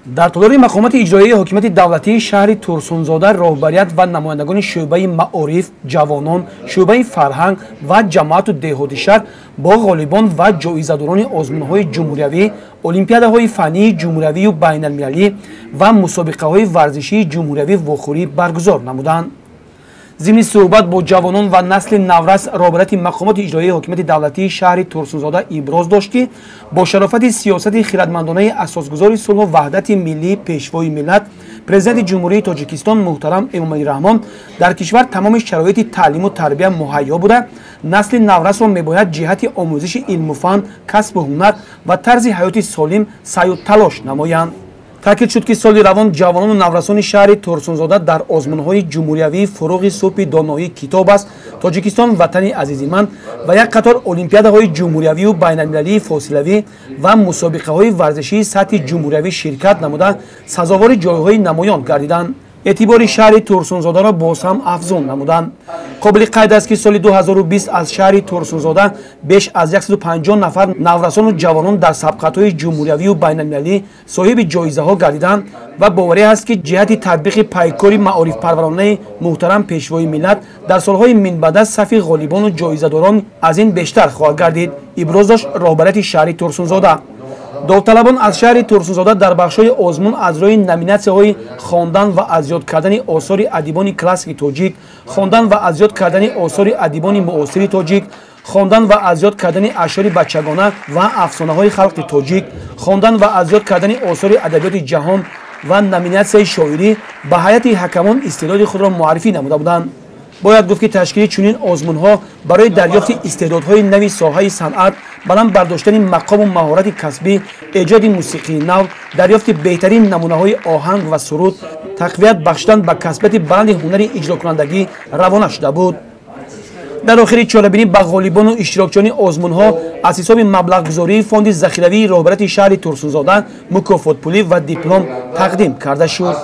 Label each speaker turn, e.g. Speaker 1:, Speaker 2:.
Speaker 1: Дар толори мақомоти иҷроияи ҳокимияти давлатии шаҳри Турсунзода роҳбарият ва намояндагони шӯъбаи маориф, ҷавонон, шӯъбаи фарҳанг ва ҷамоату деҳоти шаҳр бо ғолибон ва ҷоизадорони озмунҳои ҷумҳуриявӣ, олимпиадаҳои фаннии ҷумҳуриявию байналмилалӣ ва мусобиқаҳои варзишии ҷумҳуриявӣ вохӯрӣ баргузор намуданд. Зимни суҳбат бо ҷавонон ва насли наврас роҳбарияти мақомоти иҷроияи ҳокимияти давлатии шаҳри Турсунзода иброз дошт, ки бо шарофати сиёсати хирадмандонаи асосгузори сулҳу ваҳдати миллӣ, Пешвои миллат, Президенти Ҷумҳурии Тоҷикистон муҳтарам Эмомалӣ Раҳмон дар кишвар тамоми шароити таълиму тарбия муҳайё буда, насли наврасро мебояд ҷиҳати омӯзиши илму фан, касбу ҳунар ва тарзи ҳаёти солим саъю талош намоянд. Таъкид шуд, ки соли равон ҷавонону наврасони шаҳри Турсунзода дар озмунҳои ҷумҳуриявии «Фуруғи субҳи доноӣ китоб аст», «Тоҷикистон ватани азизи ман» ва як қатор олимпиадаҳои ҷумҳуриявию байналмилалии фосилавӣ ва мусобиқаҳои варзишии сатҳи ҷумҳуриявӣ ширкат намуда, сазовори ҷойҳои намоён гардиданд, эътибори шаҳри Турсунзодаро боз ҳам афзун намуданд. Қобили қайд аст, ки соли 2020 аз шаҳри Турсунзода беш аз 150 нафар наврасону ҷавонон дар сабқатҳои ҷумҳуриявию байналмилалӣ соҳиби ҷоизаҳо гардиданд ва боварӣ ҳаст, ки ҷиҳати татбиқи пайкори маорифпарваронаи муҳтарам Пешвои миллат дар солҳои минбаъда сафи ғолибону ҷоизадорон аз ин бештар хоҳад гардид, иброз дошт роҳбарияти шаҳри Турсунзода. Довталабон аз шаҳри Турсунзода дар бахшҳои озмун аз рӯи номинатсияҳои хондан ва аз ёд кардани осори адибони классики тоҷик, хондан ва аз ёд кардани осори адибони муосири тоҷик, хондан ва аз ёд кардани ашъори бачагона ва афсонаҳои халқи тоҷик, хондан ва аз ёд кардани осори адабиёти ҷаҳон ва номинатсияи шоирӣ ба ҳайати ҳакамон истеъдоди худро муаррифӣ намуда буданд. Бояд гуфт, ки ташкили чунин озмунҳо барои дарёфти истеъдодҳои нави соҳаи санъат, баланд бардоштани мақому маҳорати касбӣ, эҷоди мусиқии нав, дарёфти беҳтарин намунаҳои оҳанг ва суруд, тақвият бахшидан ба касбияти баланди ҳунари иҷрокунандагӣ равона шуда буд. Дар охири чорабинӣ ба ғолибону иштирокчиёни озмунҳо аз ҳисоби маблағгузории фонди захиравии роҳбарияти шаҳри Турсунзода мукофотпулӣ ва диплом тақдим карда шуд.